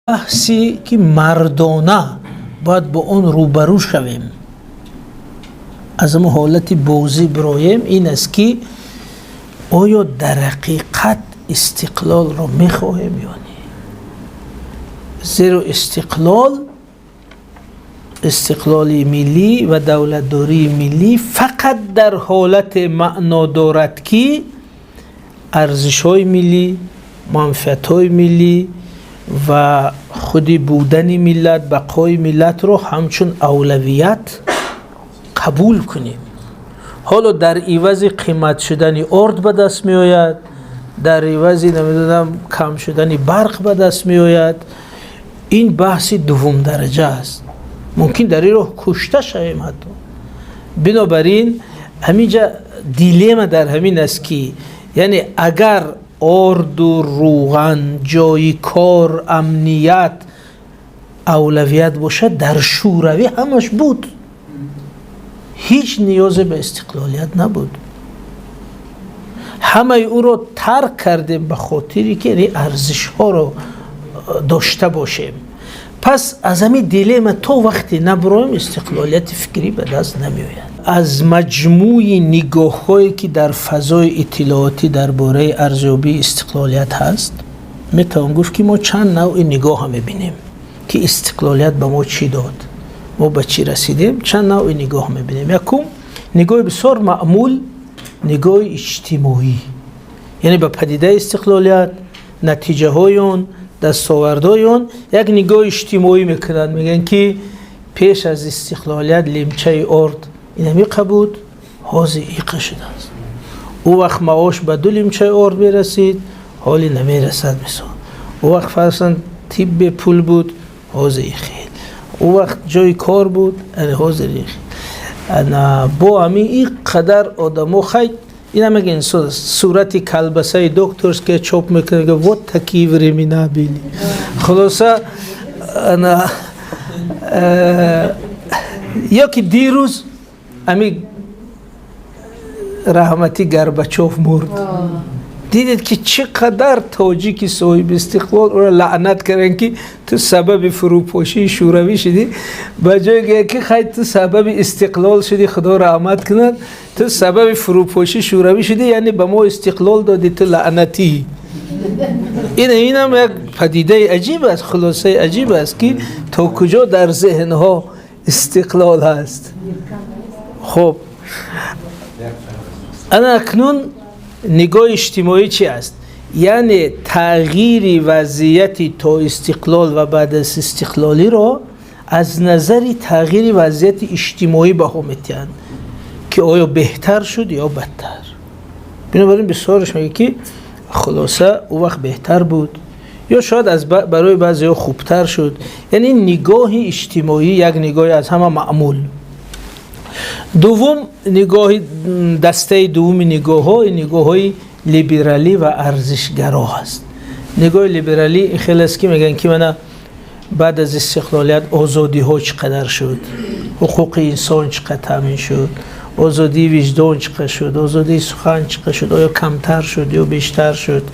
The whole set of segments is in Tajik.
Баҳсе ки мардона бояд бо он рӯбарӯ шавем, аз ҳамон ҳолати бозӣ бироем, ин аст ки оё дар ҳақиқат истиқлолро мехоҳем ё не. Зеро истиқлоли миллӣ ва давлатдории миллӣ фақат дар ҳолате маъно дорад, ки арзишҳои миллӣ, манфиатҳои миллӣ ва худи будани миллат, бақои миллатро ҳамчун авлавият қабул кунем. Ҳоло дар ивази қимат шудани орд ба даст меояд, дар ивази, намедонам, кам шудани барқ ба даст меояд, ин баҳси дуввумдараҷа аст. Мумкин дар ин роҳ кушта шавем ҳатто. Бинобар ин ҳаминҷа дилемма дар ҳамин аст, ки яъне агар орду, рӯған, ҷои кор, амният авлавият бошад, дар Шӯравӣ ҳамаш буд, ҳеҷ ниёзе ба истиқлолият набуд. Ҳамаи ӯро тарк кардем ба хотире ки арзишҳоро дошта бошем. Пас аз ҳамин дилемма то вақте набуроем, истиқлолияти фикрӣ ба даст намеояд. Аз маҷмӯи нигоҳҳое ки дар фазои иттилоотӣ дар бораи арзёбии истиқлолият ҳаст, метавон гуфт, ки мо чанд навъи нигоҳа мебинем, ки истиқлолият ба мо чӣ дод, мо ба чӣ расидем. Чанд навъи нигоҳ мебинем. Якум, нигоҳи бисёр маъмул, нигоҳи иҷтимоӣ, яъне ба падидаи истиқлолият, натиҷаҳои он, дастовардҳои он як нигоҳи иҷтимоӣ мекунанд. Мегӯянд, ки пеш аз истиқлолият лимчаи орд инамиқа буд, ҳозир иқа шудааст. Ӯ вақт маош ба ду лимчаи орд мерасид, ҳоли намерасад. Мисол, ӯ вақт, фарзан, тиб бепул буд, ҳозир ихел. Ӯ вақт ҷои кор буд, ҳозир ихел. Бо ҳамин ин қадар одамо хай ина мегӯян, сурати колбасаи докторская чоп мекунад, вот такие времена были. Хулоса, ана ё ки дирӯз ами раҳматӣ Горбачов мурд, дидед, ки чӣ қадар тоҷики соҳиби истиқлол ӯро лаънат карданд, ки ту сабаби фурӯпошии Шӯравӣ шудӣ. Ба ҷое ки хай, ту сабаби истиқлол шудӣ, Худо раҳмат кунад, ту сабаби фурӯпошии Шӯравӣ шудӣ, яъне ба мо истиқлол додӣ, ту лаънатӣ. Инам як падидаи аҷиб аст, хулосаи аҷиб аст, ки то куҷо дар зеҳнҳо истиқлол ҳаст. Хуб, ана акнун нигоҳи иҷтимоӣ чи аст? Яъне тағйири вазъияти то истиқлол ва баъд аз истиқлолиро аз назари тағйири вазъияти иҷтимоӣ баҳо медиҳанд, ки оё беҳтар шуд ё бадтар. Бинобар ин бисёраш мегӯяд, ки хулоса, ӯ вақт беҳтар буд ё шояд аз барои баъзеҳо хубтар шуд. Яъне нигоҳи иҷтимоӣ як нигоҳи аз ҳама маъмул. Дуввум нигоҳи, дастаи дуввуми нигоҳҳо, нигоҳҳои либералӣ ва арзишгаро ҳаст. Нигоҳи либералӣ хеле аст, ки мегӯянд, ки мана баъд аз истиқлолият озодиҳо чӣ қадар шуд, ҳуқуқи инсон чӣ қадар таъмин шуд, озодии виҷдон чӣ қадар шуд, озодии сухан чӣ қадар шуд, оё камтар шуд ё бештар шуд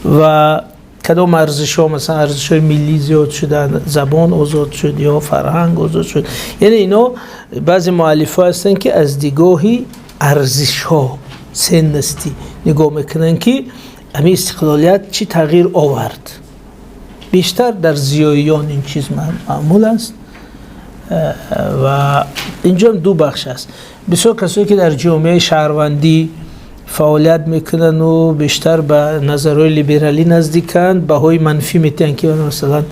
ва кадом арзишҳо, масалан, арзишҳои миллӣ зиёд шуданд, забон озод шуд ё фарҳанг озод шуд. Яъне ино баъзе муаллифҳо ҳастанд, ки аз дигоҳи арзишҳо, ценности нигоҳ мекунанд, ки ҳамин истиқлолият чӣ тағйир овард. Бештар дар зиёиён ин чиз маъмул аст ва инҷо ду бахш аст. Бисёр касое ки дар ҷомеаи шаҳрвандӣ фаъолият мекунану бештар ба назарҳои либералӣ наздиканд, баҳои манфӣ метиҳанд, ки масалан,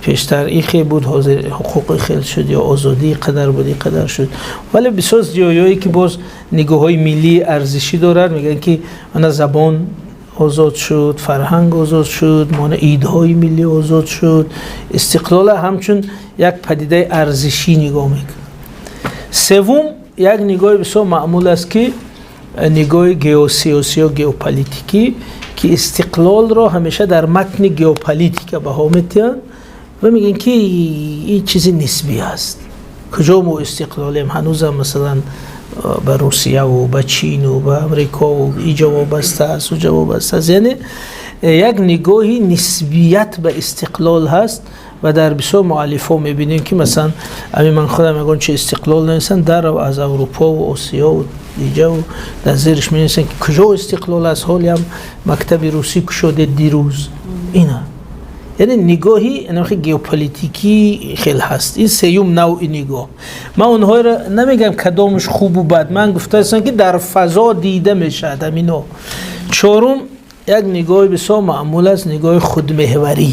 пештар ин хел буд, ҳозир ҳуқуқи хел шуд ё озодӣ қадар буд, ин қадар шуд. Вале бисёр зиёиҳое ки боз нигоҳҳои миллии арзишӣ доранд, мегӯянд, ки ана забон озод шуд, фарҳанг озод шуд, мона идҳои миллӣ озод шуд. Истиқлола ҳамчун як падидаи арзишӣ нигоҳ мекунад. Севум, як нигоҳи бисёр маъмул аст, ки нигоҳи геосиёсӣ ё геополитикӣ, ки истиқлолро ҳамеша дар матни геополитика баҳо метиҳанд ва мегӯянд, ки ин чизи нисбӣ аст. Куҷо мо истиқлолем? Ҳанӯзам, масалан, Ба Русияву ба Чину ба Амрикову иҷо вобаста аст, уҷо вобаста аст. Яъне як нигоҳи нисбият ба истиқлол ҳаст ва дар бисёр муаллифҳо мебинем, ки масалан ами ман худам ягон чи истиқлол нависам, дар аз Аврупову Осиёву иҷаву дар зериш менависанд, ки куҷо истиқлол аст, ҳолиам мактаби русӣ кушоде дирӯз. Ина, яъне нигоҳи геополитикӣ хел ҳаст. Ин сеюм навъи нигоҳ. Ман онҳоро намегам, кадомаш хубу бад, ман гуфтаастам, ки дар фазо дида мешавад ҳамино. Чорум, як нигоҳи бисёр маъмул аст, нигоҳи худмеҳварӣ.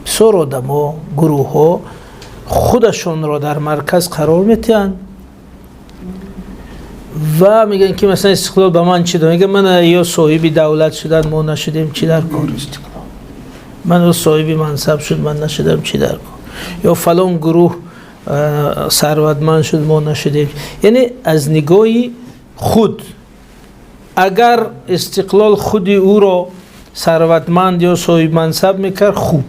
Бисёр одамо, гурӯҳҳо худашонро дар марказ қарор метиҳанд ва мегӯянд, ки масалан истиқлол ба ман чӣ дод? Мегӯяд, ман ё соҳиби давлат шудан, мо нашудем, чӣ дар кор истиқлол? Ман соҳиби мансаб шуд, ман нашудам, чӣ дар кор? Ё фалон гурӯҳ сарватманд шуд, мо нашудем. Яъне аз нигоҳи худ, агар истиқлол худи ӯро сарватманд ё соҳибмансаб мекард, хуб,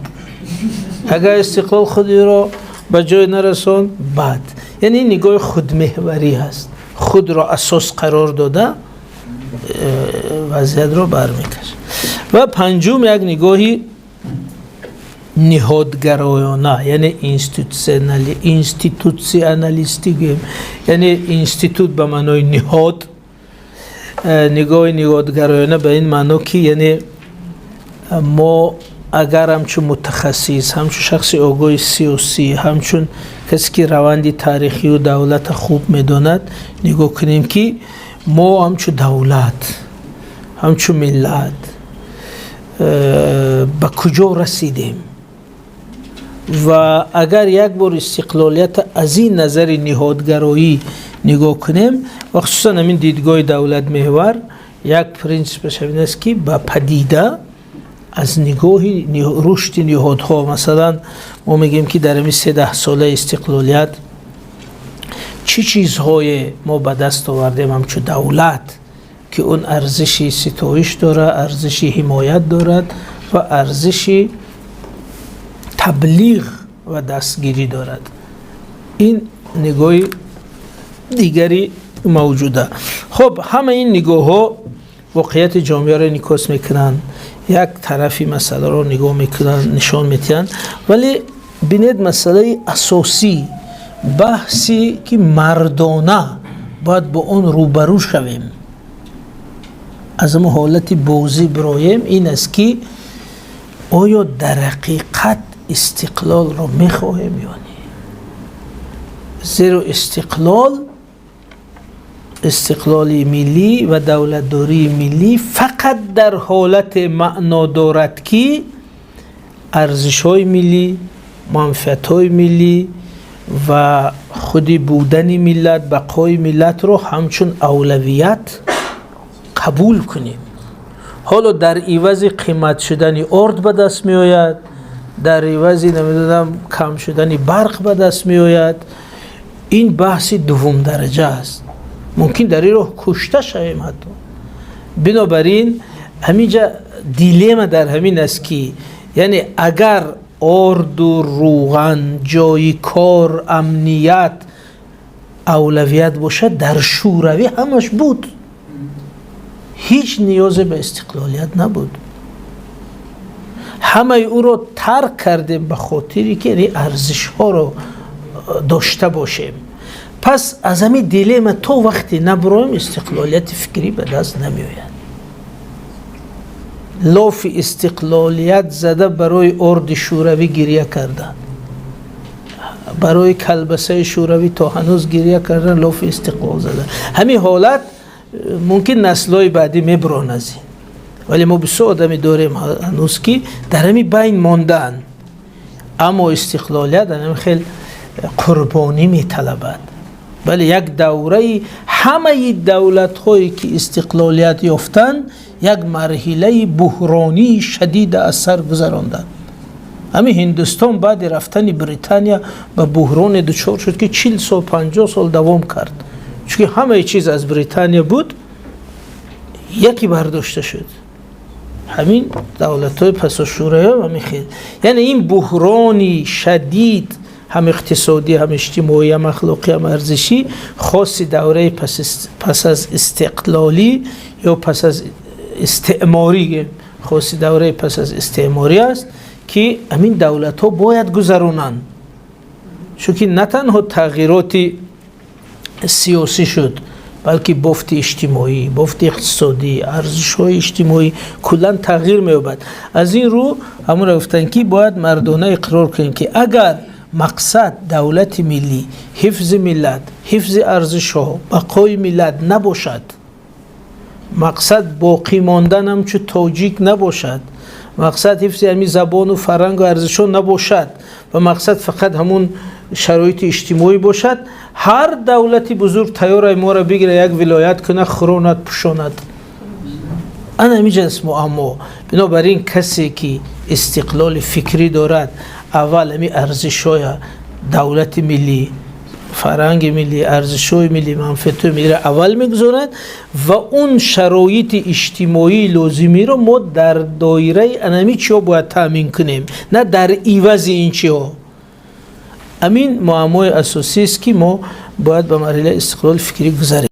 агар истиқлол худи ӯро ба ҷой нарасонд, бад. Яъне нигоҳи худмеҳварӣ ҳаст, худро асос қарор дода, вазъиятро бармекашад. Ва панҷум, як нигоҳи ниҳодгароёна, яъне институтсионалистӣ гӯем, яъне институт ба маънои ниҳод, нигоҳи ниҳодгароёна ба ин маъно, ки яъне мо агар ҳамчун мутахассис, ҳамчун шахси огоҳи сиёсӣ, ҳамчун касе ки раванди таърихию давлата хуб медонад, нигоҳ кунем, ки мо ҳамчун давлат, ҳамчун миллат ба куҷо расидем ва агар як бор истиқлолията аз ин назари ниҳодгароӣ нигоҳ кунем ва хусусан ҳамин дидгоҳи давлатмеҳвар, як принсипаш ҳамин аст, ки ба падида аз нигоҳи рушди ниҳодҳо. Масалан, мо мегӯем, ки дар ҳамин 13 солаи истиқлолият чӣ чизҳое мо ба даст овардем ҳамчун давлат, ки он арзиши ситоиш дорад, арзиши ҳимоят дорад ва арзиши таблиғ ва дастгирӣ дорад. Ин нигоҳи дигари мавҷуда. Хуб, ҳама ин нигоҳҳо воқеияти ҷомеаро инъикос мекунанд, як тарафи масъаларо нигоҳ мекунанд, нишон метиҳанд. Вале бинед, масъалаи асосӣ, баҳсе ки мардона бояд бо он рӯбарӯ шавем, аз ҳамон ҳолати бозӣ бироем, ин аст, ки оё дар ҳақиқат истиқлолро мехоҳем ё не? Зеро истиқлоли миллӣ ва давлатдории миллӣ фақат дар ҳолате маъно дорад, ки арзишҳои миллӣ, манфиатҳои миллӣ ва худи будани миллат, бақои миллатро ҳамчун авлавият қабул кунем. Ҳоло дар ивази қимат шудани орд ба даст меояд, дар ивази, намедонам, кам шудани барқ ба даст меояд, ин баҳси дуввумдараҷа аст. Мумкин дар ин роҳ кушта шавем ҳатто. Бинобар ин ҳаминҷа дилемма дар ҳамин аст, ки яъне агар орду рӯған, ҷои кор, амният авлавият бошад, дар Шӯравӣ ҳамаш буд, ҳеҷ ниёзе ба истиқлолият набуд. Ҳамаи ӯро тарк кардем ба хотире ки арзишҳоро дошта бошем. Пас аз ҳамин дилемма то вақте набуроем, истиқлолияти фикрӣ ба даст намеояд. Лофи истиқлолият зада, барои орди шӯравӣ гиря карданд, барои калбасаи шӯравӣ то ҳанӯз гиря кардан, лофи истиқлол зада. Ҳамин ҳолат мумкин наслҳои баъдӣ мебурон аз ин, вале мо бисёр одаме дорем ҳанӯз, ки дар ҳамин байн мондаанд. Аммо истиқлолият ҳамин хел қурбонӣ металабад. Бале, як давраи ҳамаи давлатҳое ки истиқлолият ёфтанд, як марҳилаи буҳронии шадида аз сар гузаронданд. Ҳамин Ҳиндустон баъди рафтани Британия ба буҳроне дучор шуд, ки 40 сол, 50 сол давом кард, чунки ҳамаи чиз аз Британия буд, яке бардошта шуд. Ҳамин давлатҳои пасошӯравӣ ҳамин хел, яъне ин буҳрони шадид. Ҳам иқтисодӣ, ҳам иҷтимоӣ, ҳам ахлоқӣ, ҳам арзишӣ, хоси давраи пас аз истиқлолӣ ё пас аз истеъморӣ, хоси давраи пас аз истеъморӣ аст, ки ҳамин давлатҳо бояд гузаронанд, чунки на танҳо тағйироти сиёсӣ шуд, балки бофти иҷтимоӣ, бофти иқтисодӣ, арзишҳои иҷтимоӣ куллан тағйир меёбад. Аз ин рӯ ҳамонро гуфтанд, ки бояд мардона иқрор кунем, ки агар мақсад давлати миллӣ, ҳифзи миллат, ҳифзи арзишҳо, бақои миллат набошад, мақсад боқӣ мондан ҳамчу тоҷик набошад, мақсад ҳифзи ҳамин забону фарҳангу арзишҳо набошад ва мақсад фақат ҳамун шароити иҷтимоӣ бошад, ҳар давлати бузург тайёрай моро бигира, як вилоят кунад, хӯронад, пӯшонад. Ана ҳамиҷаст муаммо. Бинобар ин касе ки истиқлоли фикрӣ дорад, аввал ҳамин арзишҳоя, давлати миллӣ, фарҳанги миллӣ, арзишҳои миллӣ, манфиатҳои миллиро аввал мегузорад ва он шароити иҷтимоии лозимиро мо дар доираи анами чиҳо бояд таъмин кунем, на дар ивази ин чиҳо. Ҳамин муаммои асосист, ки мо бояд ба марҳилаи истиқлоли фикрӣ гузарем.